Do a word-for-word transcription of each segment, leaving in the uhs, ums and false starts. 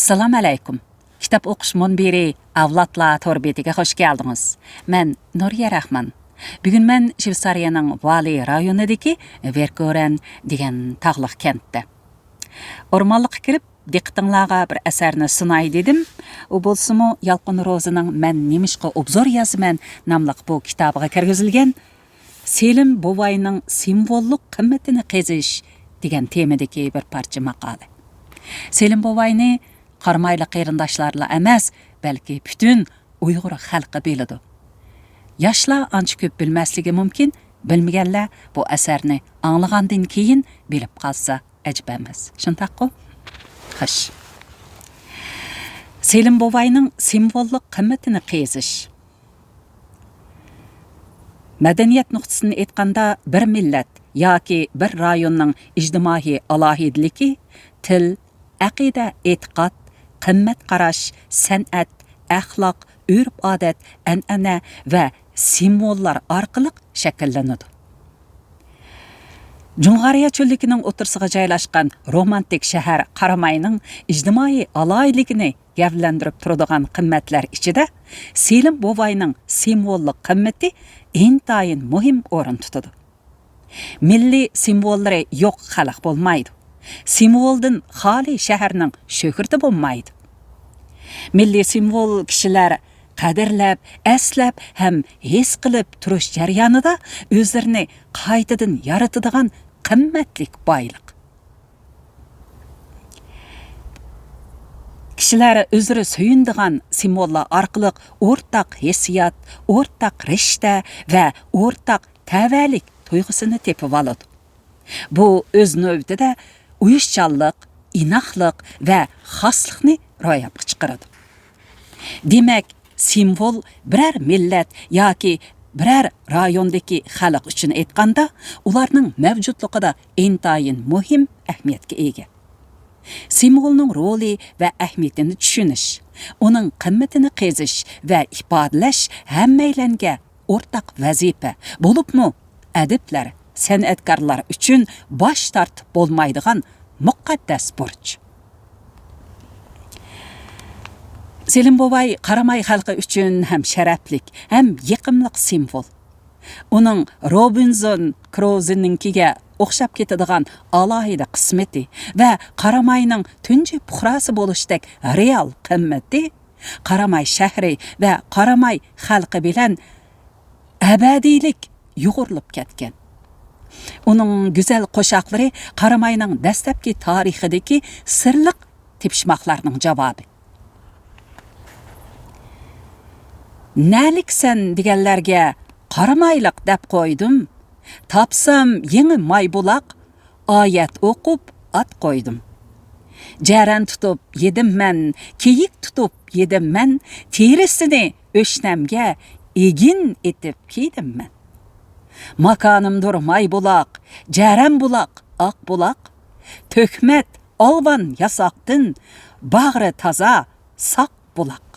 ئەسسالامۇ ئەلەيكۇم. كىتاب ئوقۇش مۇنبىرى ئەۋلادلار تور بېتىگە خۇش كەلدىڭىز. مەن نۇرىيە رەھمان. بۈگۈن مەن شۋېتسارىيەنىڭ ۋالى رايونىدىكى ۋېركورەن دېگەن تاغلىق كەنتتە. ئورمانلىققا كىرىپ، دىققىتىڭلارغا بىر ئەسەرنى سۇناي دېدىم. ئۇ بولسىمۇ يالقۇن روزىنىڭ مەن نېمىشقا ئوبزور يازىمەن ناملىق بۇ كىتابىغا كىرگۈزۈلگەن سېلىم بوۋاينىڭ سىمۋوللۇق قىممىتىنى قېزىش دېگەن تېمىدىكى بىر پارچە ماقالە. سېلىم بوۋاينى قارامايلىق قېرىنداشلارلا ئەمەس، بەلكى پۈتۈن ئۇيغۇر خەلقى بىلىدۇ. ياشلار ئانچە كۆپ بىلمەسلىكى مۇمكىن، بىلمىگەنلەر بۇ ئەسەرنى ئاڭلىغاندىن كېيىن بىلىپ قالسا ئەجەب ئەمەس. شۇنداققۇ؟ خوش. سېلىم بوۋاينىڭ سىمۋوللۇق قىممىتىنى قېزىش. مەدەنىيەت نۇقتىسىدىن ئېيتقاندا، بىر مىللەت ياكى بىر رايوننىڭ ئىجتىمائىي ئالاھىدىلىكى، تىل، ئەقىدە، ئېتىقاد، قىممەت قاراش، سەنئەت، ئەخلاق، ئۆرپ-ئادەت، ئەنئەنە ۋە سىمۋوللار ئارقىلىق شەكىللىنىدۇ. جۇڭغارىيە چۆللۈكىنىڭ ئوتتۇرىسىغا جايلاشقان رومانتىك شەھەر قاراماينىڭ ئىجتىمائىي ئالاھىدىلىكىنى گەۋدىلەندۈرۈپ تۇرىدىغان قىممەتلەر ئىچىدە سېلىم بوۋاينىڭ سىمۋوللۇق قىممىتى ئىنتايىن مۇھىم ئورۇن تۇتىدۇ. مىللىي سىمۋوللىرى يوق خەلق بولمايدۇ. سىمۋولدىن خالىي شەھەرنىڭ شۆھرىتى بولمايدۇ. مىللىي سىمۋول كىشىلەر قەدىرلەپ، ئەسلەپ ھەم ھېس قىلىپ تۇرۇش جەريانىدا ئۆزلىرىنى قايتىدىن يارىتىدىغان قىممەتلىك بايلىق. كىشىلەر ئۆزلىرى سۆيۈنىدىغان سىمۋوللار ئارقىلىق ئورتاق ھېسسىيات، ئورتاق رىشتە ۋە ئورتاق تەۋەلىك تۇيغۇسىنى تېپىۋالىدۇ. بۇ ئۆز نۆۋىتىدە ئۇيۇشچانلىق، ئىناقلىق ۋە خاسلىقنى روياپقا چىقىرىدۇ. دېمەك، سىمۋول بىرەر مىللەت ياكى بىرەر رايوندىكى خەلق ئۈچۈن ئېيتقاندا، ئۇلارنىڭ مەۋجۇتلۇقىدا ئىنتايىن مۇھىم ئەھمىيەتكە ئىگە. سىمۋولنىڭ رولى ۋە ئەھمىيىتىنى چۈشىنىش، ئۇنىڭ قىممىتىنى قېزىش ۋە ئىپادىلەش ھەممەيلەنگە ئورتاق ۋەزىپە، بولۇپمۇ ئەدىبلەر، سەنئەتكارلار ئۈچۈن باش تارتىپ بولمايدىغان مۇقەددەس بۇرچ. سېلىم بوۋاي قاراماي خەلقى ئۈچۈن ھەم شەرەپلىك، ھەم يېقىملىق سىمۋول. ئۇنىڭ روبىنزون كروزىنىڭكىگە ئوخشاپ كېتىدىغان ئالاھىدە قىسمىتى ۋە قاراماينىڭ تۇنجى پۇقراسى بولۇشتەك رېئال قىممىتى قاراماي شەھىرى ۋە قاراماي خەلقى بىلەن ئەبەدىيلىك يۇغۇرۇلۇپ كەتكەن. ئۇنىڭ گۈزەل قوشاقلىرى قاراماينىڭ دەسلەپكى تارىخىدىكى سىرلىق تېپىشماقلارنىڭ جاۋابى. نەلىكسەن دېگەنلەرگە قارامايلىق دەپ قويدۇم. تاپسام يېڭى مايبۇلاق، ئايەت ئوقۇپ ئات قويدۇم. جەرەن تۇتۇپ يېدىم مەن، كېيىك تۇتۇپ يېدىم مەن، تېرىسىنى ئۆشنەمگە ئېگىن ئېتىپ كىيدىم مەن. ماكانىمدۇر مايبۇلاق، جەرەن بۇلاق، ئاق بۇلاق، تۆھمەت، ئالۋان ياساقتىن، باغرى تازا، ساق بۇلاق.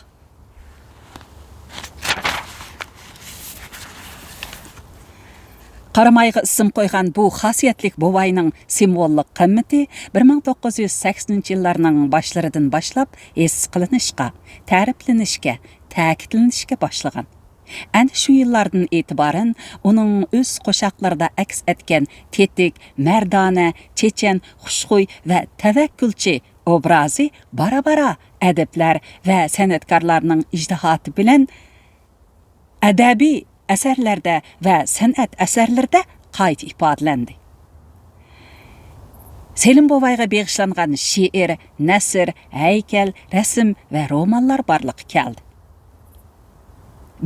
قارامايغا ئىسىم قويغان بۇ خاسىيەتلىك بوۋاينىڭ سىمۋوللۇق قىممىتى بىر مىڭ توققۇز يۈز سەكسىنىنچى يىللارنىڭ باشلىرىدىن باشلاپ ھېس قىلىنىشقا، تەرىپلىنىشكە، تەكىتلىنىشكە باشلىغان. ئەنە شۇ يىللاردىن ئېتىبارەن ئۇنىڭ ئۆز قوشاقلىرىدا ئەكس ئەتكەن تېتىك، مەردانە، چېچەن، خۇشخۇي ۋە تەۋەككۈلچى ئوبرازى بارا-بارا ئەدىبلەر ۋە سەنئەتكارلارنىڭ ئىجتىھاتى بىلەن ئەدەبىي ئەسەرلەردە ۋە سەنئەت ئەسەرلىرىدە قايتا ئىپادىلەندى. سېلىم بوۋايغا بېغىشلانغان شېئىر، نەسر، ھەيكەل، رەسىم ۋە رومانلار بارلىققا كەلدى.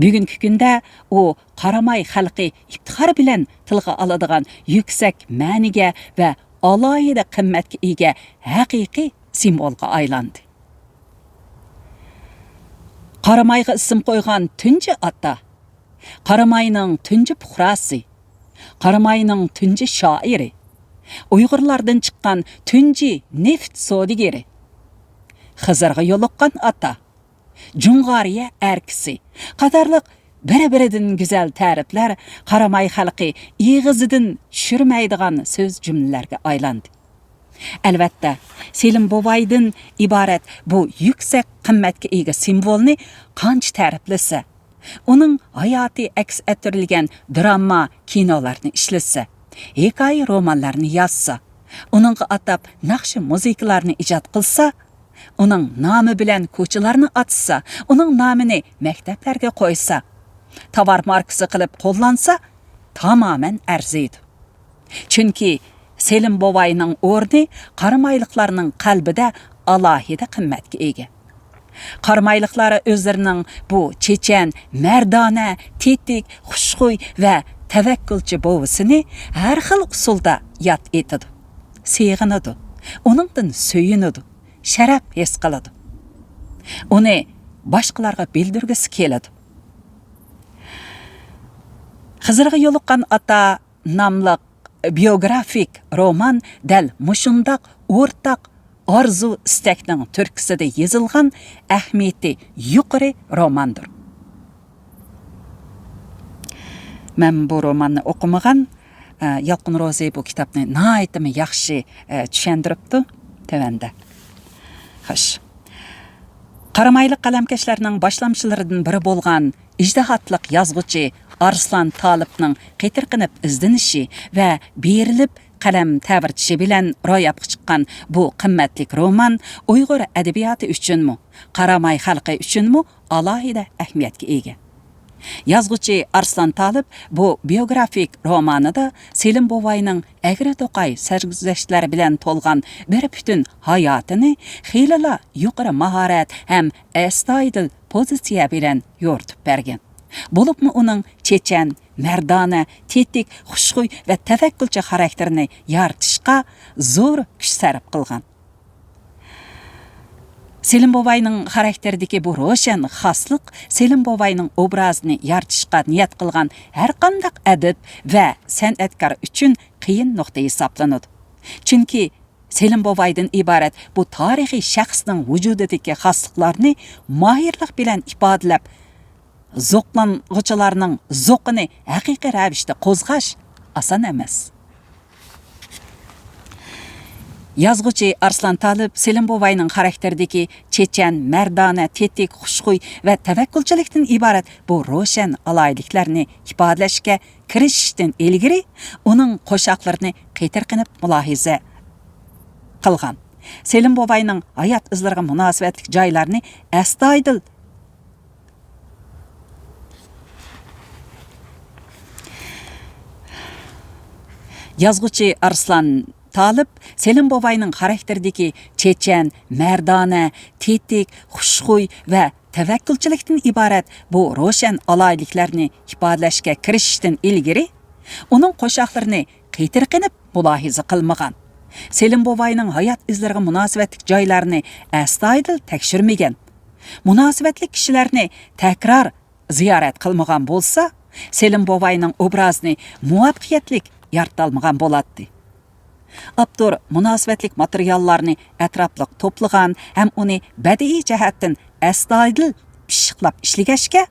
بۈگۈنكى كۈندە ئۇ قاراماي خەلقى ئىپتىخار بىلەن تىلغا ئالىدىغان يۈكسەك مەنىگە ۋە ئالاھىدە قىممەتكە ئىگە ھەقىقىي سىمۋولغا ئايلاندى. قارامايغا ئىسىم قويغان تۇنجى ئاتا، قاراماينىڭ تۇنجى پۇقراسى، قاراماينىڭ تۇنجى شائىرى، ئۇيغۇرلاردىن چىققان تۇنجى نېفىت سودىگىرى، خىزىرغا يولۇققان ئاتا، جۇڭغارىيە ئەركىسى قاتارلىق بىر-بىرىدىن گۈزەل تەرىپلەر قاراماي خەلقى ئېغىزىدىن چۈشۈرمەيدىغان سۆز جۈملىلەرگە ئايلاندى. ئەلۋەتتە، سېلىم بوۋايدىن ئىبارەت بۇ يۈكسەك قىممەتكە ئىگە سىمۋولنى قانچە تەرىپلىسە، ئۇنىڭ ھاياتى ئەكس ئەتتۈرۈلگەن دراما كىنولارنى ئىشلەتسە، ھېكايە رومانلارنى يازسا، ئۇنىڭغا ئاتاپ ناخشا مۇزىكىلارنى ئىجاد قىلسا، ئۇنىڭ نامى بىلەن كوچىلارنى ئاتىسا، ئۇنىڭ نامىنى مەكتەپلەرگە قويسا، تاۋار ماركىسى قىلىپ قوللانسا، تامامەن ئەرزىيدۇ. چۈنكى سېلىم بوۋاينىڭ ئورنى قارامايلىقلارنىڭ قەلبىدە ئالاھىدە قىممەتكە ئىگە. قارامايلىقلار ئۆزلىرىنىڭ بۇ چېچەن، مەردانە، تېتىك، خۇشخۇي ۋە تەۋەككۈلچى بوۋىسىنى ھەر خىل ئۇسۇلدا ياد ئېتىدۇ، سېغىنىدۇ، ئۇنىڭدىن سۆيۈنىدۇ، شەرەپ ھېس قىلىدۇ. ئۇنى باشقىلارغا بىلدۈرگۈسى كېلىدۇ. خىزىرغا يولۇققان ئاتا ناملىق بىيوگرافىك رومان دەل مۇشۇنداق ئورتاق ئارزۇ-ئىستەكنىڭ تۈرتكىسىدە يېزىلغان ئەھمىيىتى يۇقىرى روماندۇر. مەن بۇ روماننى ئوقۇمىغان، ئە، يالقۇن روزى بۇ كىتابنى ناھايىتىمۇ ياخشى، ئە، چۈشەندۈرۈپتۇ تۆۋەندە. خوش. قارامايلىق قەلەمكەشلەرنىڭ باشلامچىلىرىدىن بىرى بولغان ئىجتىھاتلىق يازغۇچى ئارسلان تالىپنىڭ قېتىرقىنىپ ئىزدىنىشى ۋە بېرىلىپ قەلەم تەۋرىتىشى بىلەن روياپقا چىققان بۇ قىممەتلىك رومان ئۇيغۇر ئەدەبىياتى ئۈچۈنمۇ، قاراماي خەلقى ئۈچۈنمۇ ئالاھىدە ئەھمىيەتكە ئىگە. يازغۇچى ئارسلان تالىپ بۇ بىيوگرافىك رومانىدا سېلىم بوۋاينىڭ ئەگرى-توقاي سەرگۈزەشتلەر بىلەن تولغان بىر پۈتۈن ھاياتىنى خېلىلا يۇقىرى ماھارەت ھەم ئەستايىدىل پوزىتسىيە بىلەن يورۇتۇپ بەرگەن. بولۇپمۇ ئۇنىڭ چېچەن، مەردانە، تېتىك، خۇشخۇي ۋە تەۋەككۈلچى خاراكتېرىنى يارىتىشقا زور كۈچ سەرپ قىلغان. سېلىم بوۋاينىڭ خاراكتېرىدىكى بۇ روشەن خاسلىق سېلىم بوۋاينىڭ ئوبرازىنى يارىتىشقا نىيەت قىلغان ھەرقانداق ئەدىب ۋە سەنئەتكار ئۈچۈن قىيىن نۇقتا ھېسابلىنىدۇ. چۈنكى سېلىم بوۋايدىن ئىبارەت بۇ تارىخىي شەخسنىڭ ۋۇجۇدىدىكى خاسلىقلارنى ماھىرلىق بىلەن ئىپادىلەپ، زوقلانغۇچىلارنىڭ زوقىنى ھەقىقىي رەۋىشتە قوزغاش ئاسان ئەمەس. يازغۇچى ئارسلان تالىپ سېلىم بوۋاينىڭ خاراكتېرىدىكى چېچەن، مەردانە، تېتىك، خۇشخۇي ۋە تەۋەككۈلچىلىكتىن ئىبارەت بۇ روشەن ئالاھىدىلىكلەرنى ئىپادىلەشكە كىرىشىشتىن ئىلگىرى ئۇنىڭ قوشاقلىرىنى قېتىرقىنىپ مۇلاھىزە قىلغان. سېلىم بوۋاينىڭ ھايات ئىزلىرىغا مۇناسىۋەتلىك جايلارنى ئەستايىدىل يازغۇچى ئارسلان تالىپ سېلىم بوۋاينىڭ خاراكتېرىدىكى چېچەن، مەردانە، تېتىك، خۇشخۇي ۋە تەۋەككۈلچىلىكتىن ئىبارەت بۇ روشەن ئالاھىدىلىكلەرنى ئىپادىلەشكە كىرىشىشتىن ئىلگىرى ئۇنىڭ قوشاقلىرىنى قېتىرقىنىپ مۇلاھىزە قىلمىغان. سېلىم بوۋاينىڭ ھايات ئىزلىرىغا مۇناسىۋەتلىك جايلارنى ئەستايىدىل تەكشۈرمىگەن. مۇناسىۋەتلىك كىشىلەرنى تەكرار زىيارەت قىلمىغان بولسا، سېلىم بوۋاينىڭ ئوبرازىنى مۇۋەپپەقىيەتلىك يارىتالمىغان بولاتتى. ئاپتور مۇناسىۋەتلىك ماتېرىياللارنى ئەتراپلىق توپلىغان ھەم ئۇنى بەدىئىي جەھەتتىن ئەستايىدىل پىششىقلاپ ئىشلىگەچكە،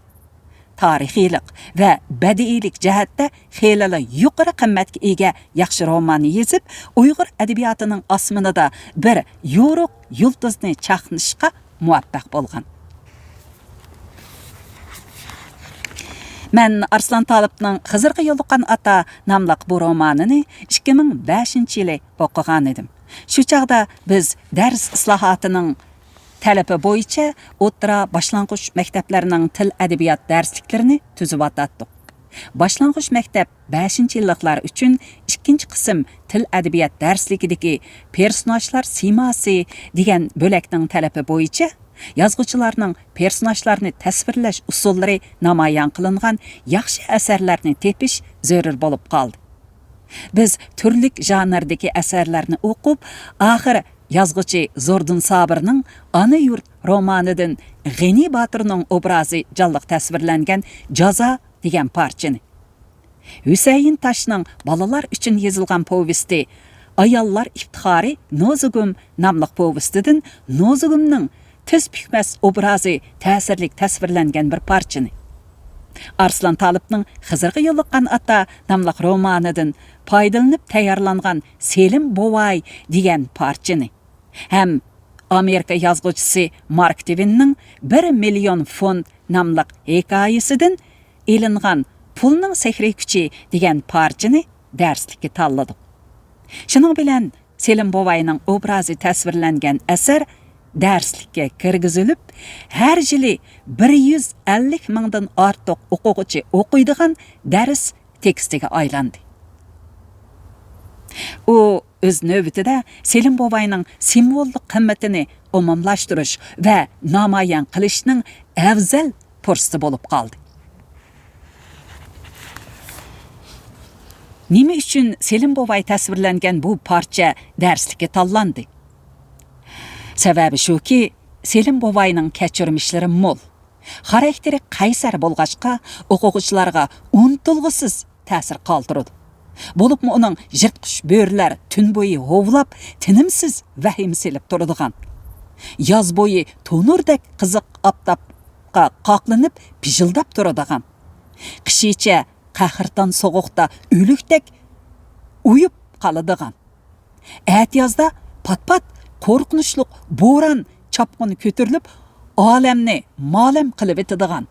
تارىخىيلىق ۋە بەدىئىيلىك جەھەتتە خېلىلا يۇقىرى قىممەتكە ئىگە ياخشى روماننى يېزىپ، ئۇيغۇر ئەدەبىياتىنىڭ ئاسمىنىدا بىر يورۇق يۇلتۇزنى چاقنىشقا مۇۋەپپەق بولغان. مەن ئارسلان تالىپنىڭ خىزىرغا يولۇققان ئاتا ناملىق بۇ رومانىنى ئىككى مىڭ بەشىنچى يىلى ئوقۇغانىدىم. شۇ چاغدا بىز دەرس ئىسلاھاتىنىڭ تەلىپى بويىچە ئوتتۇرا، باشلانغۇچ مەكتەپلەرنىڭ تىل ئەدەبىيات دەرسلىكلىرىنى تۈزۈۋاتاتتۇق. باشلانغۇچ مەكتەپ بەشىنچى يىللىقلار ئۈچۈن ئىككىنچى قىسىم تىل ئەدەبىيات دەرسلىكىدىكى پېرسوناژلار سىيماسى دېگەن بۆلەكنىڭ تەلىپى بويىچە يازغۇچىلارنىڭ پېرسوناژلارنى تەسۋىرلەش ئۇسۇللىرى نامايان قىلىنغان ياخشى ئەسەرلەرنى تېپىش زۆرۈر بولۇپ قالدى. بىز تۈرلۈك ژانىردىكى ئەسەرلەرنى ئوقۇپ، ئاخىر يازغۇچى زوردۇن سابىرنىڭ ئانا يۇرت رومانىدىن غېنى باتۇرنىڭ ئوبرازى جانلىق تەسۋىرلەنگەن جازا دېگەن پارچىنى، ھۈسەيىن تاشنىڭ بالىلار ئۈچۈن يېزىلغان پوۋېستى ئاياللار ئىپتىخارى نوزۇگۇم ناملىق پوۋېستىدىن نوزۇگۇمنىڭ تىز پۈكمەس ئوبرازى تەسىرلىك تەسۋىرلەنگەن بىر پارچىنى، ئارسلان تالىپنىڭ خىزىرغا يولۇققان ئاتا ناملىق رومانىدىن پايدىلىنىپ تەييارلانغان سېلىم بوۋاي دېگەن پارچىنى ھەم ئامېرىكا يازغۇچىسى مارك توۋېننىڭ بىر مىليون فونت ناملىق ھېكايىسىدىن ئېلىنغان پۇلنىڭ سېھرىي كۈچى دېگەن پارچىنى دەرسلىككە تاللىدۇق. شۇنىڭ بىلەن سېلىم بوۋاينىڭ ئوبرازى تەسۋىرلەنگەن ئەسەر دەرسلىككە كىرگۈزۈلۈپ، ھەر يىلى بىر يۈز ئەللىك مىڭدىن ئارتۇق ئوقۇغۇچى ئوقۇيدىغان دەرس تېكىستىگە ئايلاندى. ئۇ ئۆز نۆۋىتىدە سېلىم بوۋاينىڭ سىمۋوللۇق قىممىتىنى ئومۇملاشتۇرۇش ۋە نامايان قىلىشنىڭ ئەۋزەل پۇرسىتى بولۇپ قالدى. نېمە ئۈچۈن سېلىم بوۋاي تەسۋىرلەنگەن بۇ پارچە دەرسلىككە تاللاندى؟ سەۋەبى شۇكى، سېلىم بوۋاينىڭ كەچۈرمىشلىرى مول، خاراكتېرى قەيسەر بولغاچقا، ئوقۇغۇچىلارغا ئۇنتۇلغۇسىز تەسىر قالدۇرىدۇ. بولۇپمۇ ئۇنىڭ يىرتقۇچ بۆرىلەر تۈن بويى ھوۋلاپ، تىنىمسىز ۋەھىمە سېلىپ تۇرىدىغان، ياز بويى تونۇردەك قىزىق ئاپتاپقا قاقلىنىپ پىژىلداپ تۇرىدىغان، قىشىچە قەھرىتان سوغۇقتا ئۆلۈكتەك ئۇيۇپ قالىدىغان، ئەتىيازدا پات-پات قورقۇنچلۇق بوران چاپقۇنى كۆتۈرۈلۈپ، ئالەمنى مالەم قىلىۋېتىدىغان،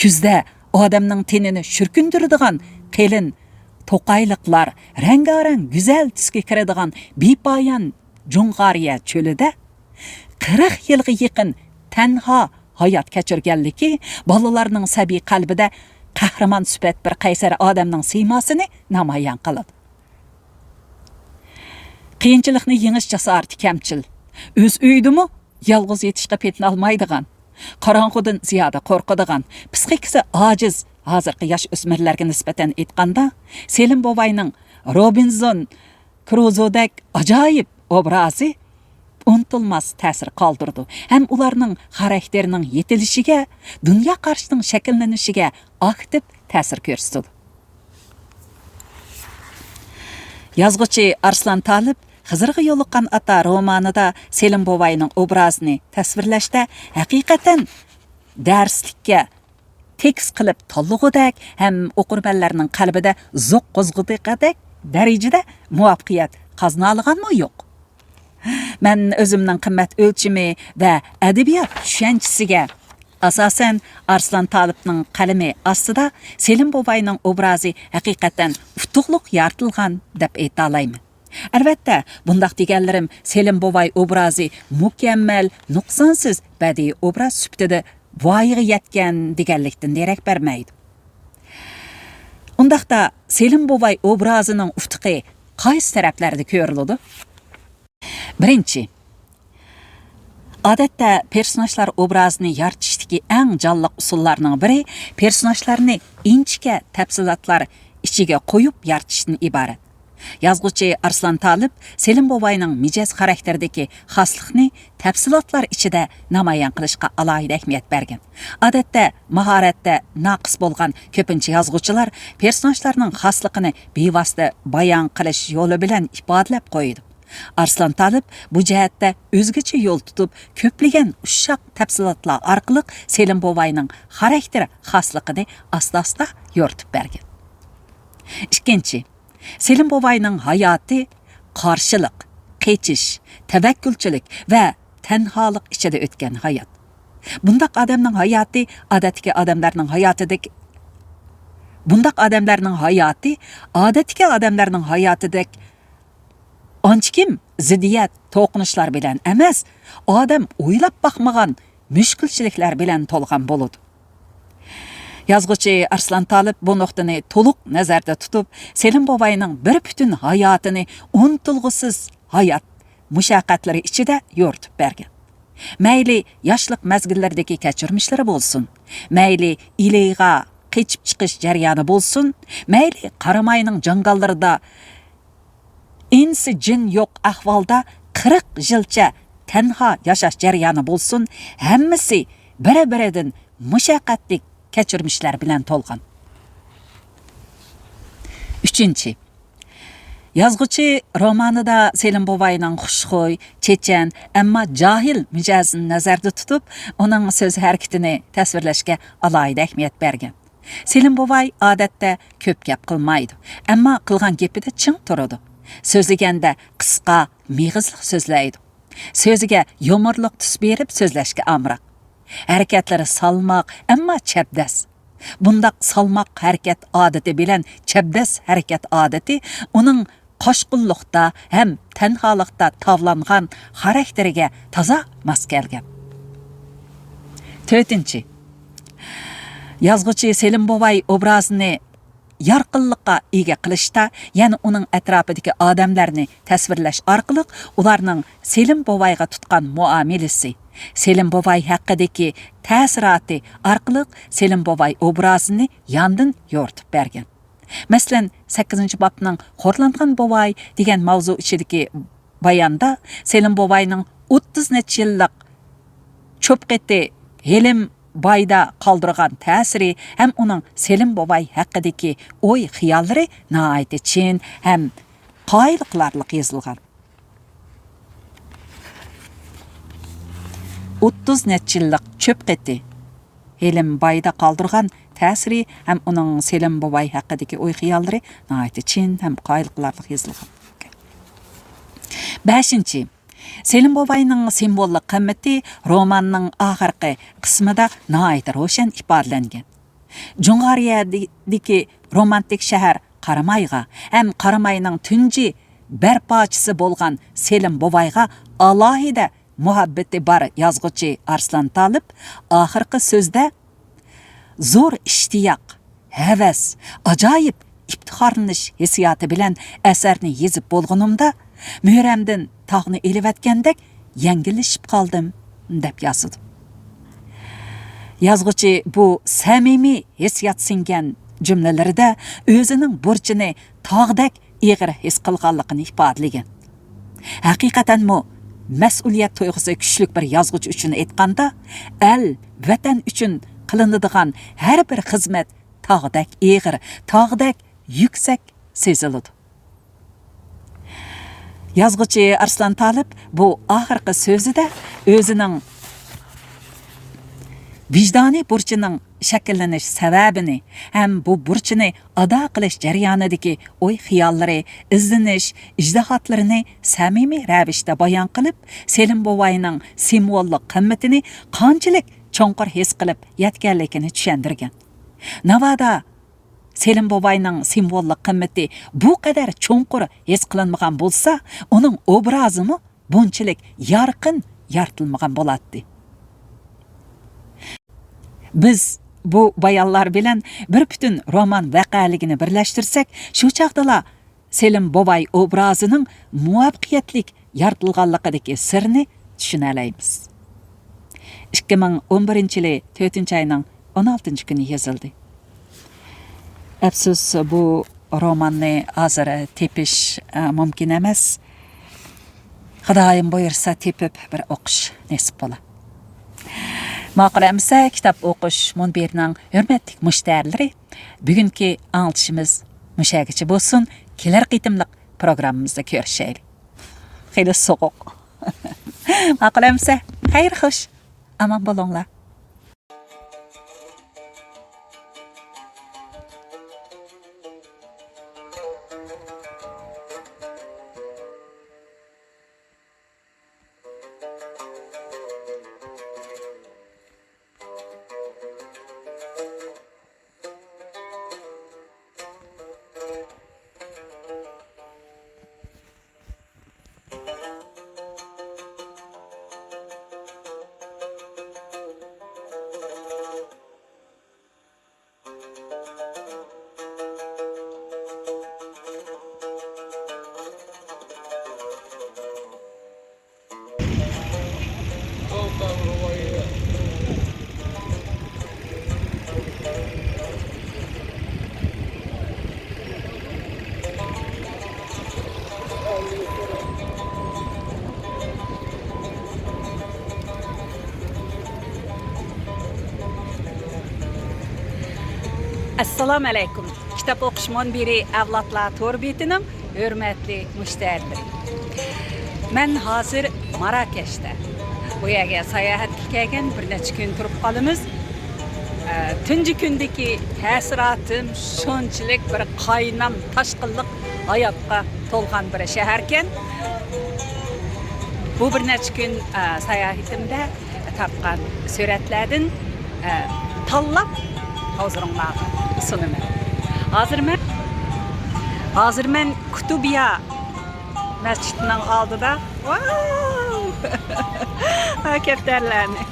كۈزدە ئادەمنىڭ تېنىنى شۈركۈندۈرىدىغان قېلىن توقايلىقلار، رەڭگارەڭ گۈزەل تۈسكە كىرىدىغان بىپايان جۇڭغارىيە چۆلىدە قىرىق يىلغا يېقىن تەنھا ھايات كەچۈرگەنلىكى بالىلارنىڭ سەبىي قەلبىدە قەھرىمان سۈپەت بىر قەيسەر ئادەمنىڭ سىيماسىنى نامايان قىلىدۇ. قىيىنچىلىقنى يېڭىش جاسارىتى كەمچىل، ئۆز ئۆيىدىمۇ يالغۇز يېتىشقا پېتىنالمايدىغان، قاراڭغۇدىن زىيادە قورقىدىغان، پىسخىكىسى ئاجىز ھازىرقى ياش ئۆسمۈرلەرگە نىسبەتەن ئېيتقاندا، سېلىم بوۋاينىڭ روبىنزون كروزودەك ئاجايىپ ئوبرازى ئۇنتۇلماس تەسىر قالدۇرىدۇ ھەم ئۇلارنىڭ خاراكتېرىنىڭ يېتىلىشىگە، دۇنيا قارىشىنىڭ شەكىللىنىشىگە ئاكتىپ تەسىر كۆرسىتىدۇ. يازغۇچى ئارسلان تالىپ خىزىرغا يولۇققان ئاتا رومانىدا سېلىم بوۋاينىڭ ئوبرازىنى تەسۋىرلەشتە ھەقىقەتەن دەرسلىككە تېكىست قىلىپ تاللىغۇدەك ھەم ئوقۇرمەنلەرنىڭ قەلبىدە زوق قوزغىدىغۇدەك دەرىجىدە مۇۋەپپەقىيەت قازىنالىغانمۇ يوق. مەن ئۆزۈمنىڭ قىممەت ئۆلچىمى ۋە ئەدەبىيات چۈشەنچىسىگە ئاساسەن، ئارسلان تالىپنىڭ قەلىمى ئاستىدا سېلىم بوۋاينىڭ ئوبرازى ھەقىقەتەن ئۇتۇقلۇق يارىتىلغان دەپ ئېيتالايمەن. ئەلۋەتتە، بۇنداق دېگەنلىرىم سېلىم بوۋاي ئوبرازى مۇكەممەل، نۇقسانسىز بەدىئىي ئوبراز سۈپىتىدە ۋايىغا يەتكەن دېگەنلىكتىن دېرەك بەرمەيدۇ. ئۇنداقتا، سېلىم بوۋاي ئوبرازىنىڭ ئۇتۇقى قايسى تەرەپلەردە كۆرۈلىدۇ؟ بىرىنچى، ئادەتتە پېرسوناژلار ئوبرازىنى يارىتىشتىكى ئەڭ جانلىق ئۇسۇللارنىڭ بىرى پېرسوناژلارنى ئىنچىكە تەپسىلاتلار ئىچىگە قويۇپ يارىتىشتىن ئىبارەت. يازغۇچى ئارسلان تالىپ سېلىم بوۋاينىڭ مىجەز خاراكتېرىدىكى خاسلىقنى تەپسىلاتلار ئىچىدە نامايان قىلىشقا ئالاھىدە ئەھمىيەت بەرگەن. ئادەتتە ماھارەتتە ناقىس بولغان كۆپىنچە يازغۇچىلار پېرسوناژلارنىڭ خاسلىقىنى بىۋاسىتە بايان قىلىش يولى بىلەن ئىپادىلەپ قويىدۇ. ئارسلان تالىپ بۇ جەھەتتە ئۆزگىچە يول تۇتۇپ، كۆپلىگەن ئۇششاق تەپسىلاتلار ئارقىلىق سېلىم بوۋاينىڭ خاراكتېر خاسلىقىنى ئاستا-ئاستا يورۇتۇپ بەرگەن. ئىككىنچى، سېلىم بوۋاينىڭ ھاياتى قارشىلىق، قېچىش، تەۋەككۈلچىلىك ۋە تەنھالىق ئىچىدە ئۆتكەن ھايات. بۇنداق ئادەمنىڭ ھاياتى ئادەتتىكى ئادەملەرنىڭ ھاياتىدەك، بۇنداق ئادەملەرنىڭ ھاياتى ئادەتتىكى ئادەملەرنىڭ ھاياتىدەك ئانچىكىم زىددىيەت، توقۇنۇشلار بىلەن ئەمەس، ئادەم ئويلاپ باقمىغان مۈشكۈلچىلىكلەر بىلەن تولغان بولىدۇ. يازغۇچى ئارسلان تالىپ بۇ نۇقتىنى تولۇق نەزەردە تۇتۇپ، سېلىم بوۋاينىڭ بىر پۈتۈن ھاياتىنى ئۇنتۇلغۇسىز ھايات مۇشەققەتلىرى ئىچىدە يورۇتۇپ بەرگەن. مەيلى ياشلىق مەزگىللىرىدىكى كەچۈرمىشلىرى بولسۇن، مەيلى ئىلىغا قېچىپ چىقىش جەريانى بولسۇن، مەيلى قاراماينىڭ جاڭگاللىرىدا ئىنسى جىن يوق ئەھۋالدا قىرىق يىلچە تەنھا ياشاش جەريانى بولسۇن، ھەممىسى بىرى-بىرىدىن مۇشەققەتلىك كەچۈرمىشلەر بىلەن تولغان. ئۈچىنچى، يازغۇچى رومانىدا سېلىم بوۋاينىڭ خۇشخۇي، چېچەن، ئەمما جاھىل مىجەزىنى نەزەردە تۇتۇپ، ئۇنىڭ سۆز ھەرىكىتىنى تەسۋىرلەشكە ئالاھىدە ئەھمىيەت بەرگەن. سېلىم بوۋاي ئادەتتە كۆپ گەپ قىلمايدۇ، ئەمما قىلغان گېپىدە چىڭ تۇرىدۇ. سۆزلىگەندە قىسقا، مېغىزلىق سۆزلەيدۇ. سۆزىگە يۇمۇرلۇق تۈس بېرىپ سۆزلەشكە ئامراق. ھەرىكەتلىرى سالماق، ئەمما چەبدەس. بۇنداق سالماق ھەرىكەت ئادىتى بىلەن چەبدەس ھەرىكەت ئادىتى ئۇنىڭ قاشقۇنلۇقتا ھەم تەنھالىقتا تاۋلانغان خاراكتېرىگە تازا ماس كەلگەن. تۆتىنچى، يازغۇچى سېلىم بوۋاي ئوبرازىنى يارقىنلىققا ئىگە قىلىشتا يەنە ئۇنىڭ ئەتراپىدىكى ئادەملەرنى تەسۋىرلەش ئارقىلىق ئۇلارنىڭ سېلىم بوۋايغا تۇتقان مۇئامىلىسى، سېلىم بوۋاي ھەققىدىكى تەسىراتى ئارقىلىق سېلىم بوۋاي ئوبرازىنى ياندىن يورۇتۇپ بەرگەن. مەسىلەن، سەككىزىنچى بابنىڭ خورلانغان بوۋاي دېگەن ماۋزۇ ئىچىدىكى باياندا سېلىم بوۋاينىڭ ئوتتۇز نەچچە يىللىق چۆپقېتى ھېلىم بايدا قالدۇرغان تەسىرى ھەم ئۇنىڭ سېلىم بوۋاي ھەققىدىكى ئوي-خىياللىرى ناھايىتى چىن ھەم قايىل قىلارلىق يېزىلغان. ئوتتۇز نەچچە يىللىق چۆپقېتى ھېلىم بايدا قالدۇرغان تەسىرى ھەم ئۇنىڭ سېلىم بوۋاي ھەققىدىكى ئوي-خىياللىرى ناھايىتى چىن ھەم قايىل قىلارلىق يېزىلغان. بەشىنچى، سېلىم بوۋاينىڭ سىمۋوللۇق قىممىتى روماننىڭ ئاخىرقى قىسمىدا ناھايىتى روشەن ئىپادىلەنگەن. جۇڭغارىيەدىكى رومانتىك شەھەر قارامايغا ھەم قاراماينىڭ تۇنجى بەرپاچىسى بولغان سېلىم بوۋايغا ئالاھىدە مۇھەببىتى بار يازغۇچى ئارسلان تالىپ ئاخىرقى سۆزىدە، زور ئىشتىياق، ھەۋەس، ئاجايىپ ئىپتىخارلىنىش ھېسسىياتى بىلەن ئەسەرنى يېزىپ بولغىنىمدا، مۈرەمدىن تاغنى ئېلىۋەتكەندەك يەڭگىللىشىپ قالدىم، دەپ يازىدۇ. يازغۇچى بۇ سەمىمىي ھېسسىيات سىڭگەن جۈملىلىرىدە ئۆزىنىڭ بۇرچىنى تاغدەك ئېغىر ھېس قىلغانلىقىنى ئىپادىلىگەن. ھەقىقەتەنمۇ مەسئۇلىيەت تۇيغۇسى كۈچلۈك بىر يازغۇچى ئۈچۈن ئېيتقاندا، ئەل، ۋەتەن ئۈچۈن قىلىنىدىغان ھەر بىر خىزمەت تاغدەك ئېغىر، تاغدەك يۈكسەك سېزىلىدۇ. يازغۇچى ئارسلان تالىپ بۇ ئاخىرقى سۆزىدە ئۆزىنىڭ ۋىجدانىي بۇرچىنىڭ شەكىللىنىش سەۋەبىنى ھەم بۇ بۇرچىنى ئادا قىلىش جەريانىدىكى ئوي-خىياللىرى، ئىزدىنىش، ئىجتىھاتلىرىنى سەمىمىي رەۋىشتە بايان قىلىپ، سېلىم بوۋاينىڭ سىمۋوللۇق قىممىتىنى قانچىلىك چوڭقۇر ھېس قىلىپ يەتكەنلىكىنى چۈشەندۈرگەن. ناۋادا سېلىم بوۋاينىڭ سىمۋوللۇق قىممىتى بۇ قەدەر چوڭقۇر ھېس قىلىنمىغان بولسا، ئۇنىڭ ئوبرازىمۇ بۇنچىلىك يارقىن يارىتىلمىغان بولاتتى. بىز بۇ بايانلار بىلەن بىر پۈتۈن رومان ۋەقەلىكىنى بىرلەشتۈرسەك، شۇ چاغدىلا سېلىم بوۋاي ئوبرازىنىڭ مۇۋەپپەقىيەتلىك يارىتىلغانلىقىدىكى سىرنى چۈشىنەلەيمىز. ئىككى مىڭ ئون بىرىنچى يىلى تۆتىنچى ئاينىڭ ئون ئالتىنچى كۈنى يېزىلدى. ئەپسۇس، بۇ روماننى ھازىر تېپىش، ئە، مۇمكىن ئەمەس. خۇدايىم بۇيرۇسا، تېپىپ بىر ئوقۇش نېسىپ بولا. ماقۇل ئەمىسە، كىتاب ئوقۇش مۇنبىرىنىڭ ھۆرمەتلىك مۇشتەرىلىرى، بۈگۈنكى ئاڭلىتىشىمىز مۇشەگىچە بولسۇن. كېلەر قېتىملىق پروگراممىمىزدا كۆرۈشەيلى. خېلى سوغۇق. ماقۇل ئەمىسە، خەير خوش. ئامان بولۇڭلار. ئەسسالامۇ ئەلەيكۇم. كىتاب ئوقۇش مۇنبىرى ئەۋلادلار تور بېتىنىڭ ھۆرمەتلىك مۇشتەرىلىرى. مەن ھازىر ماراكەشتە. بۇ يەرگە ساياھەتكە كەلگەن، بىر نەچچە كۈن تۇرۇپ قالىمىز. تۇنجى كۈندىكى تەسىراتىم شۇنچىلىك بىر قاينام تاشقىنلىق ھاياتقا تولغان بىر شەھەركەن. بۇ بىر نەچچە كۈن، ئە، ساياھىتىمدە تارتقان سۈرەتلەردىن، ئە، تاللاپ ھۇزۇرۇڭلارغا سۇنىمەن. ھازىر مەن، ھازىر مەن كۇتۇبىيا مەسچىتىنىڭ ئالدىدا. ۋاۋ! ھا، كەپتەرلەرنى.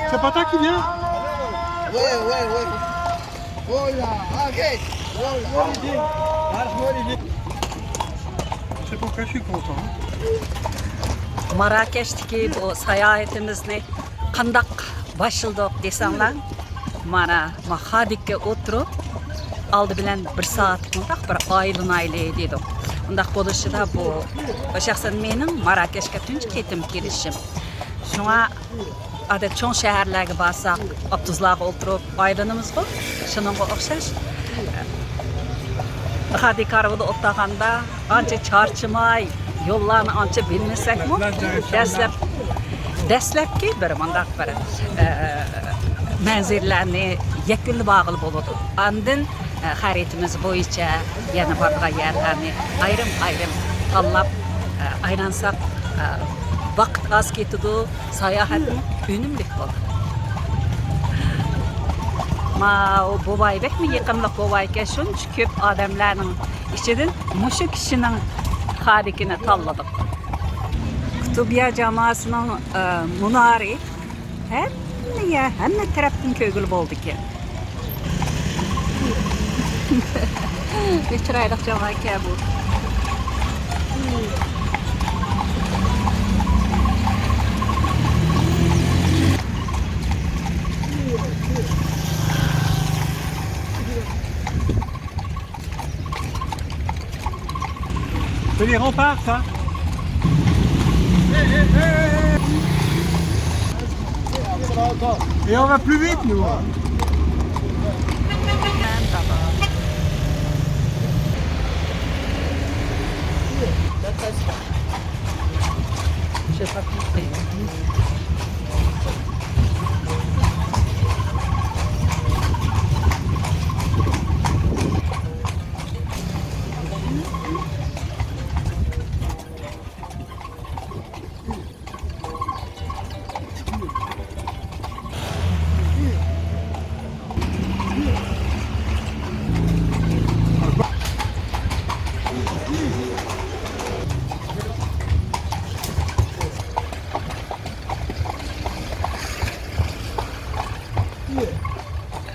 C'est pas toi qui viens? Ouais, ouais, ouais. Oh là, arrête. Oh là. C'est pourquoi je suis content. ماراكەشتىكى بۇ ساياھىتىمىزنى قانداق باشلىدۇق دېسەڭلار، مانا، ما خادىككە ئولتۇرۇپ، ئالدى بىلەن بىر سائەت مۇنداق بىر ئايلىنايلى دېدۇق. ئۇنداق بولۇشىدا بۇ شەخسەن مېنىڭ ماراكەشكە تۇنجى قېتىم كېلىشىم. شۇڭا ئادەت چوڭ شەھەرلەرگە بارساق، ئاپتوبۇسلارغا ئولتۇرۇپ ئايلىنىمىزغۇ، شۇنىڭغا ئوخشاش. خادى كارۋىدا ئولتۇرغاندا ئانچە چارچىماي، يوللارنى ئانچە بىلمىسەكمۇ، دەسلەپ، دەسلەپكى بىر مۇنداق بىر، ئە، مەنزىرىلەرنى يەكۈنلىۋالغىلى بولىدۇ. ئاندىن، ئە، خەرىتىمىز بويىچە يەنە بارىدىغان يەرلەرنى ئايرىم-ئايرىم تاللاپ، ئە، ئايلانساق، ئە، ۋاقىت ئاز كېتىدۇ، ساياھەتمۇ ئۈنۈملۈك بولىدۇ. ماۋۇ بوۋاي بەكمۇ يېقىملىق بوۋايكەن، شۇنچە كۆپ ئادەملەرنىڭ ئىچىدىن مۇشۇ كىشىنىڭ خادىكىنى تاللىدۇق. قۇتۇبىيا جاماسىنىڭ، ئە، مۇنارى ھەممە يەر، ھەممە تەرەپتىن كۆرگىلى بولىدىكەن. بەك چىرايلىق جامائەتكەن بۇ. C'est les remparts, ça. Et on va plus vite, nous.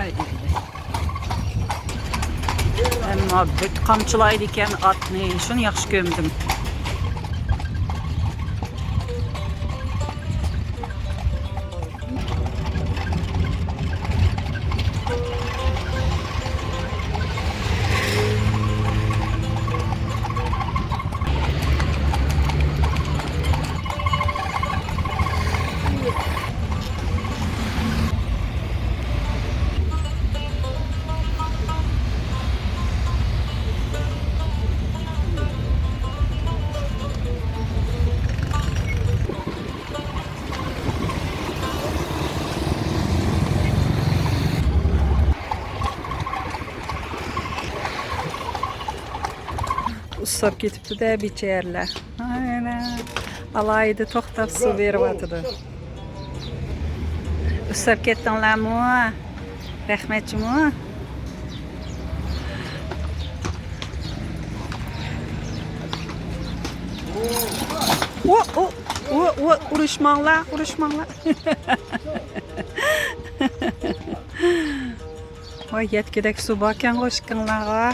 ئەي، ئەي، ئەي. ئەمما بەك قامچىلايدىكەن ئاتنى، شۇنى ياخشى كۆرمىدىم. ئۇسساپ كېتىپتۇ-دە بىچارىلەر. ئانا، ئالاھىدە توختاپ سۇ بېرىۋاتىدۇ. ئۇسساپ كەتتىڭلارمۇ؟ رەھمەت جۇمۇ. ئۇ، ئۇ، ئۇ، ئۇ، ئۇرۇشماڭلار، ئۇرۇشماڭلار. ۋاي، يەتكۈدەك سۇ باركەنغۇ ئىككىڭلارغا.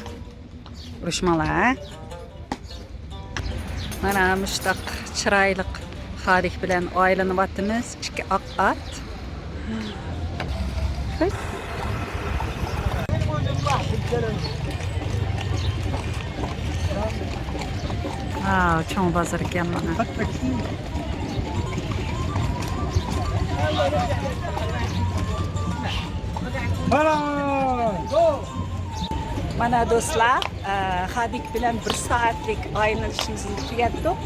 ئۇرۇشماڭلار، ھە؟ مانا مۇشتاق چىرايلىق خادىك بىلەن ئايلىنىۋاتىمىز. ئىككى ئاق ئات. ھەي. ھا، چوڭ بازار ئىكەن مانا. مانا دوستلار، ئە، خادىك بىلەن بىر سائەتلىك ئايلىنىشىمىزنى تۈگەتتۇق.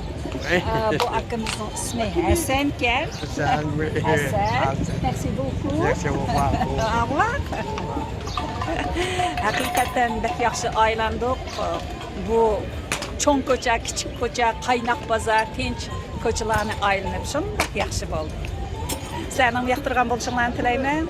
ئە، بۇ ئاكىمىزنىڭ ئىسمى ھەسەنكەن. ھەسەن. Merci beaucoup. Au revoir. ھەقىقەتەن بەك ياخشى ئايلاندۇق. بۇ چوڭ كوچا، كىچىك كوچا، قايناق بازار، تىنچ كوچىلارنى ئايلىنىپ شۇنداق ياخشى بولدى. سىلەرنىڭ ياقتۇرغان بولۇشۇڭلارنى تىلەيمەن.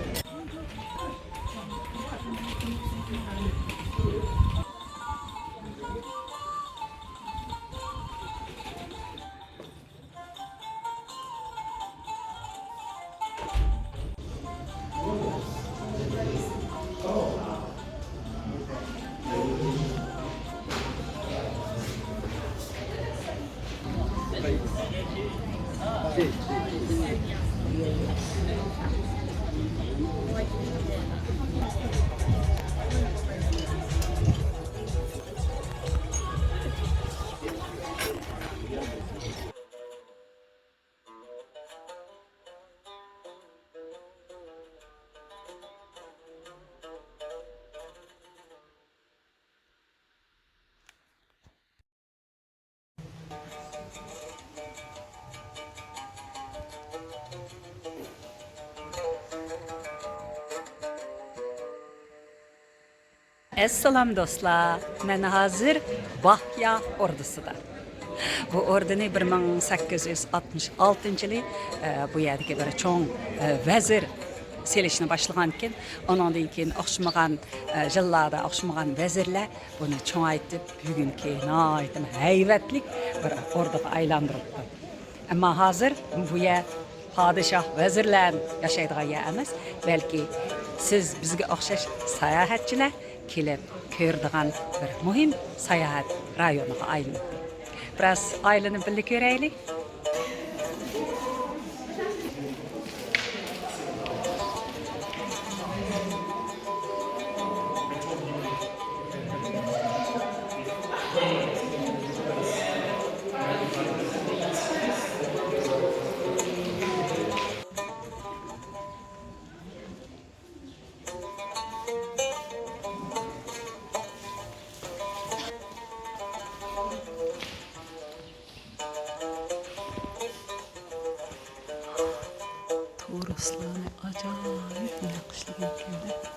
ئەسسالام دوستلار، مەن ھازىر باھيا ئوردىسىدا. بۇ ئوردىنى بىر مىڭ سەككىز يۈز ئاتمىش ئالتىنچى يىلى، ئە، بۇ يەردىكى بىر چوڭ، ئە، ۋەزىر سېلىشنى باشلىغانىكەن. ئۇنىڭدىن كېيىن ئوخشىمىغان، ئە، يىللاردا ئوخشىمىغان ۋەزىرلەر بۇنى چوڭايتىپ، بۈگۈنكى ناھايىتى ھەيۋەتلىك بىر ئوردىغا ئايلاندۇرۇپتۇ. ئەمما ھازىر بۇ يەر پادىشاھ، ۋەزىرلەر ياشايدىغان يەر ئەمەس، بەلكى سىز بىزگە ئوخشاش ساياھەتچىلەر كېلىپ كۆرىدىغان بىر مۇھىم ساياھەت رايونىغا ئايلىنىپتۇ. بىراز ئايلىنىپ بىللە كۆرەيلى. تورۇسلارنى ئاجايىپ نەقىشلىگەنكەن.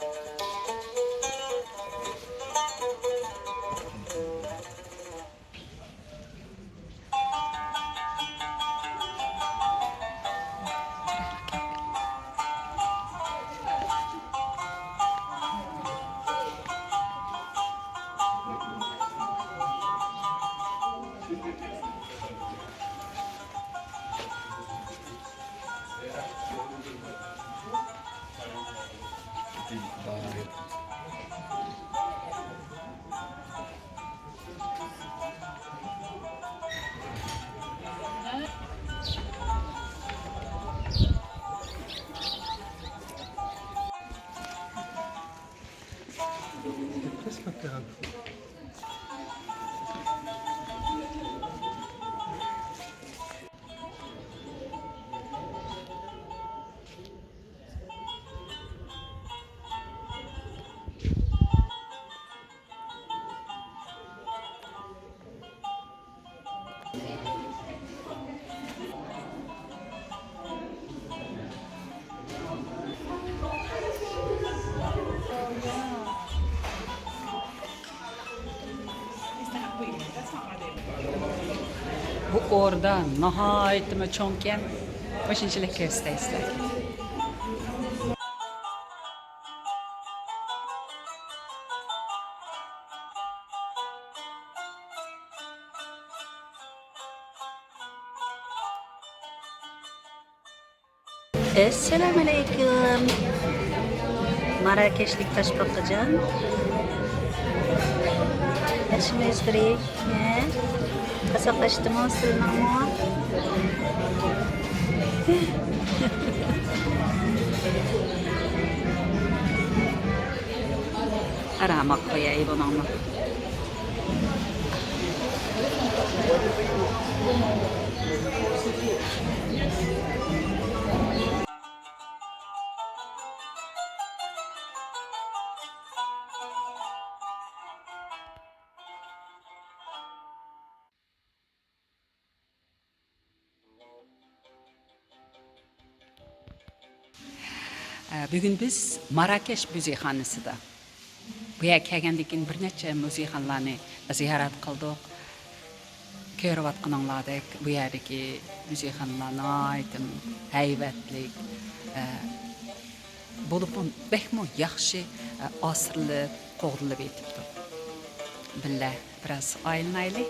بۇ ئوردا ناھايىتىمۇ چوڭكەن. مۇشۇنچىلىك كۆرسىتەي سىلەرگە. ئەسسالامۇئەلەيكۇم. ماراكەشلىك تاشپاقىجان. ياخشىمۇ ئۆزلىرى؟ ھە؟ قاساقلاشتىمۇ سىلىنىڭمۇ؟ ئاراماق قوياي بۇنىڭمۇ. بۈگۈن بىز ماراكەش مۇزېيخانىسىدا. بۇ يەرگە كەلگەندىن كېيىن بىر نەچچە مۇزېيخانىلارنى زىيارەت قىلدۇق. كۆرۈۋاتقىنىڭلاردەك بۇ يەردىكى مۇزېيخانىلار ناھايىتى ھەيۋەتلىك، بولۇپمۇ بەكمۇ ياخشى ئاسرىلىپ، قوغدىلىپ يېتىپتۇ. بىللە بىراز ئايلىنايلى.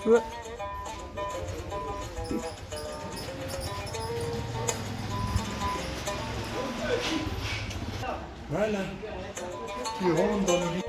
Voilà. Qui rentre dans le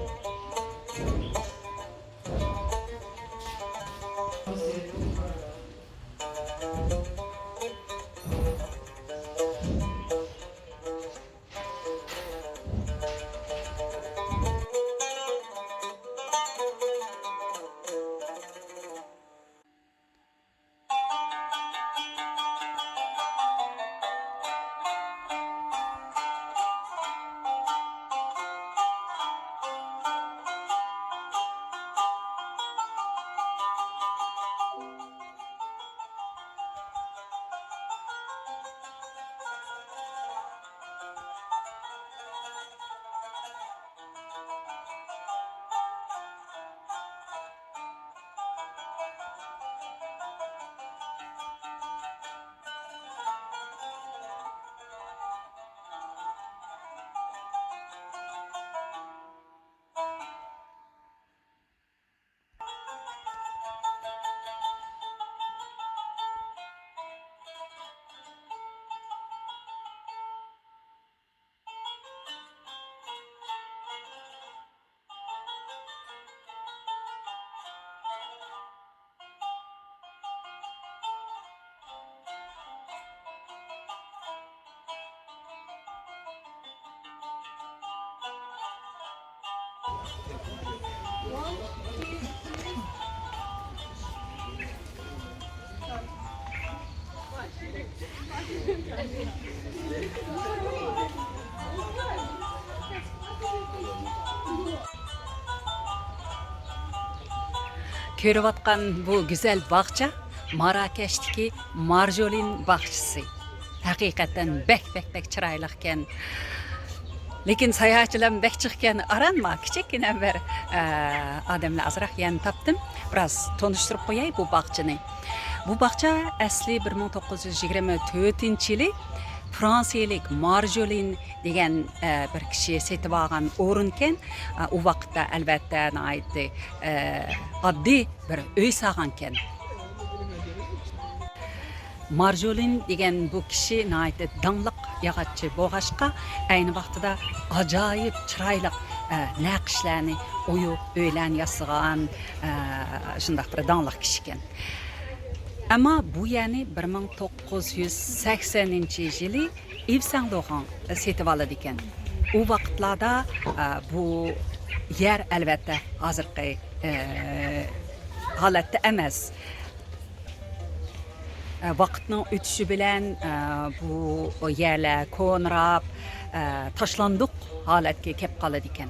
كۆرۈۋاتقان بۇ گۈزەل باغچە ماراكەشتىكى مارجولىن باغچىسى. ھەقىقەتەن بەك، بەك، بەك چىرايلىقكەن. لېكىن ساياھەتچىلەرمۇ بەك جىقكەن. ئارانما كىچىككىنە بىر، ئە، ئادەملەر ئازراق يەرنى تاپتىم. بىراز تونۇشتۇرۇپ قوياي بۇ باغچىنى. بۇ باغچە ئەسلى بىر مىڭ توققۇز يۈز يىگىرمە تۆتىنچى يىلى فرانسىيەلىك مارجولىن دېگەن، ئە، بىر كىشى سېتىۋالغان ئورۇنكەن. ئە، ئۇ ۋاقىتتا ئەلۋەتتە ناھايىتى، ئە، ئاددىي بىر ئۆي سالغانكەن. مارجولىن دېگەن بۇ كىشى ناھايىتى داڭلىق ياغاچچى بولغاچقا، ئەينى ۋاقتىدا ئاجايىپ چىرايلىق، ئە، نەقىشلەرنى ئويۇپ، ئۆيلەرنى ياسىغان، ئە، شۇنداق بىر داڭلىق كىشىكەن. ئەمما بۇ يەرنى بىر مىڭ توققۇز يۈز سەكسەنىنچى يىلى ئىۋ سەن لوغاڭ سېتىۋالىدىكەن. ئۇ ۋاقىتلاردا، ئە، بۇ يەر ئەلۋەتتە ھازىرقى، ئە، ھالەتتە ئەمەس. ئە، ۋاقىتنىڭ ئۆتۈشى بىلەن، ئە، بۇ يەرلەر كونىراپ، ئە، تاشلاندۇق ھالەتكە كەپ قالىدىكەن.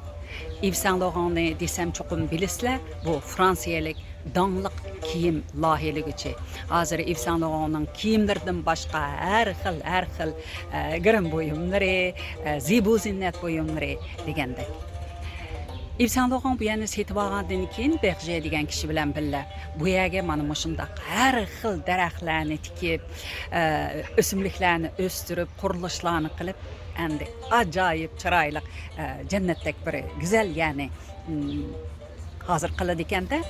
ئىۋ سەن لوغاڭنى دېسەم چوقۇم بىلىسىلەر، بۇ فرانسىيەلىك داڭلىق كىيىم لايىھىلىگۈچى. ھازىر ئىۋ سەن لوغاڭنىڭ كىيىملىرىدىن باشقا ھەر خىل، ھەر خىل، ئە، گىرىم بۇيۇملىرى، ئە، زىبۇ زىننەت بۇيۇملىرى دېگەندەك. ئىۋ سەن لوغاڭ بۇ يەرنى سېتىۋالغاندىن كېيىن، بېرژې دېگەن كىشى بىلەن بىللە بۇ يەرگە مانا مۇشۇنداق ھەر خىل دەرەخلەرنى تىكىپ، ئە، ئۆسۈملۈكلەرنى ئۆستۈرۈپ، قۇرۇلۇشلارنى قىلىپ، ئەمدى ئاجايىپ چىرايلىق، ئە، جەننەتتەك بىر گۈزەل يەرنى، ئىم، ھازىر قىلىدىكەندە.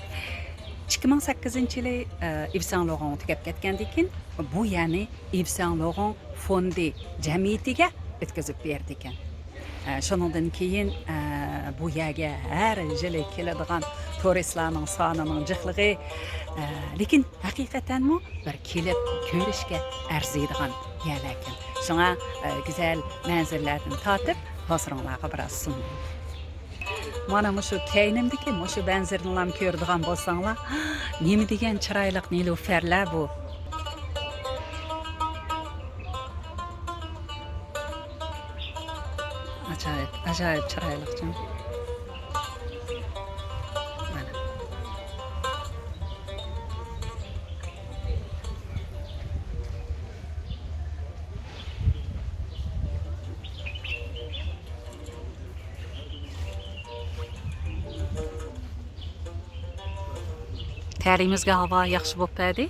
ئىككى مىڭ سەككىزىنچى يىلى، ئە، ئىۋ سەن لوغاڭ تۈگەپ كەتكەندىن كېيىن، بۇ يەرنى ئىۋ سەن لوغاڭ فوندى جەمئىيىتىگە ئۆتكۈزۈپ بېرىدىكەن. ئە، شۇنىڭدىن كېيىن، ئە، بۇ يەرگە ھەر يىلى كېلىدىغان تۇرىستلارنىڭ سانىنىڭ جىقلىقى، ئە، لېكىن ھەقىقەتەنمۇ بىر كېلىپ كۆرۈشكە ئەرزىيدىغان يەرلەركەن. شۇڭا، ئە، گۈزەل مەنزىرىلەردىن تارتىپ، ھوسۇرۇڭلارغا بىراز سۇندۇم. مانا مۇشۇ كەينىمدىكى مۇشۇ مەنزىرىنىلام كۆرىدىغان بولساڭلار، نېمە دېگەن چىرايلىق نېلۇفەرلەر بۇ. ئاجايىپ، ئاجايىپ چىرايلىق جۇمۇ. مانا. تەلىيىمىزگە ھاۋا ياخشى بولۇپ بەردى.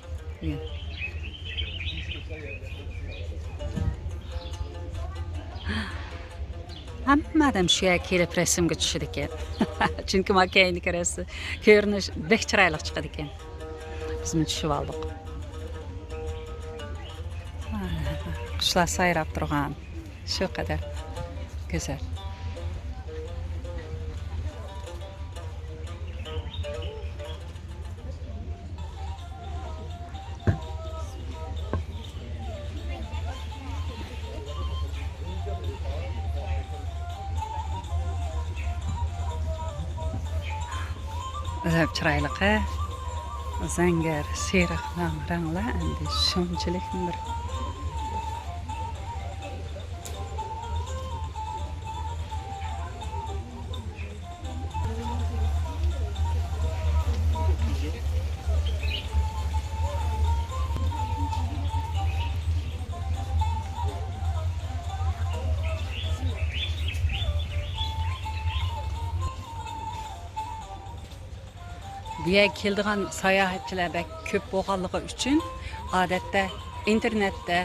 ھەممە ئادەم شۇ يەرگە كېلىپ رەسىمگە چۈشىدىكەن. چۈنكى ما كەينىدىكى رەسىم، كۆرۈنۈش بەك چىرايلىق چىقىدىكەن. بىزمۇ چۈشۈۋالدۇق. قۇشلار سايراپ تۇرغان. شۇ قەدەر گۈزەل. ئەجەب چىرايلىق ھە. زەڭگەر، سېرىق رەڭلەر ئەمدى شۇنچىلىك بىر. بۇ يەرگە كېلىدىغان ساياھەتچىلەر بەك كۆپ بولغانلىقى ئۈچۈن، ئادەتتە ئىنتېرنېتتە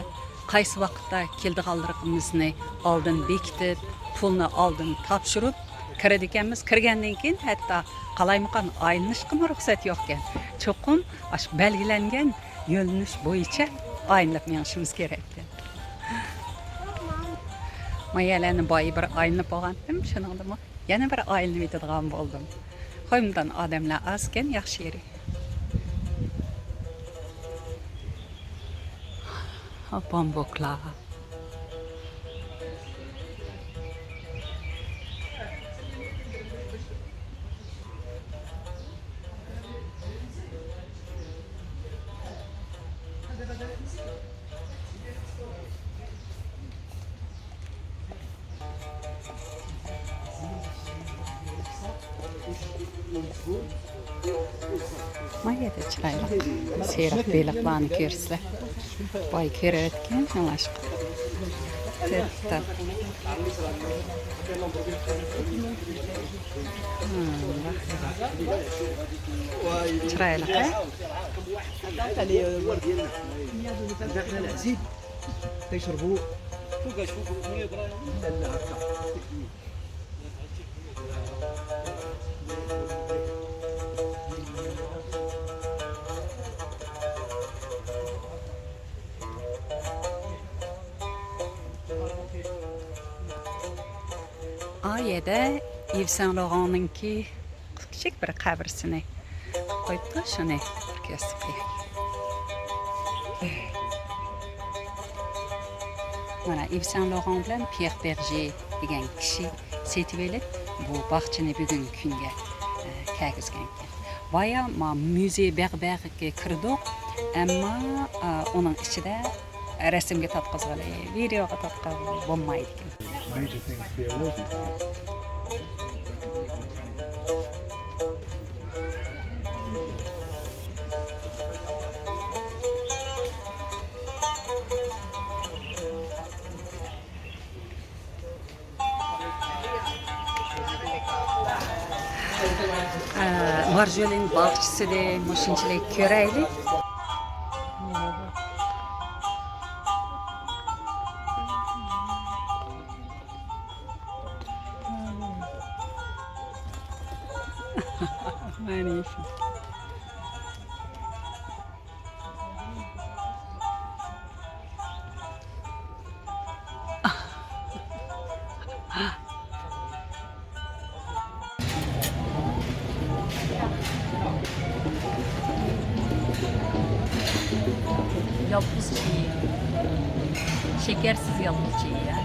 قايسى ۋاقىتتا كېلىدىغانلىقىمىزنى ئالدىن بېكىتىپ، پۇلنى ئالدىن تاپشۇرۇپ كىرىدىكەنمىز. كىرگەندىن كېيىن ھەتتا قالايمىقان ئايلىنىشقىمۇ رۇخسەت يوقكەن. چوقۇم ئاشۇ بەلگىلەنگەن يۆنىلىش بويىچە ئايلىنىپ مېڭىشىمىز كېرەككەن. ما يەرلەرنى بايا بىر ئايلىنىپ بولغانتىم، شۇنىڭدىمۇ يەنە بىر ئايلىنىپ ئۆتىدىغان بولدۇم. خويمدان ئادەملەر ئازكەن، ياخشى يېرى. بامبۇكلار. ما يەردە چىرايلىق سېرىق بېلىقلارنى كۆرسىلە. باي كۆرۈۋەتكەن شۇڭلاشقا. تۆت تال. چىرايلىق ھە. ئا يەردە ئىۋ سەن لوغاڭنىڭكى كىچىك بىر قەبرىسىنى قويۇپتۇ، شۇنى بىر كۆرسىتىپ قوياي. مانا، ئىۋ سەن لوغاڭ بىلەن پيېر بېرژى دېگەن كىشى سېتىۋېلىپ، بۇ باغچىنى بۈگۈنكى كۈنگە، ئە، كەرگۈزگەنكەن. بايا ما مۇزېي بەغبەغىگە كىردۇق، ئەمما، ئا، ئۇنىڭ ئىچىدە رەسىمگە تارتقۇزغىلى، ۋىدېئوغا تارتقىلى بولمايدىكەن. ئە، مارجولىن باغچىسىنى مۇشۇنچىلىك كۆرەيلى. مەنىفى. يالپۇز چېيى. شېكەرسىز يالپۇز چېيى، يا.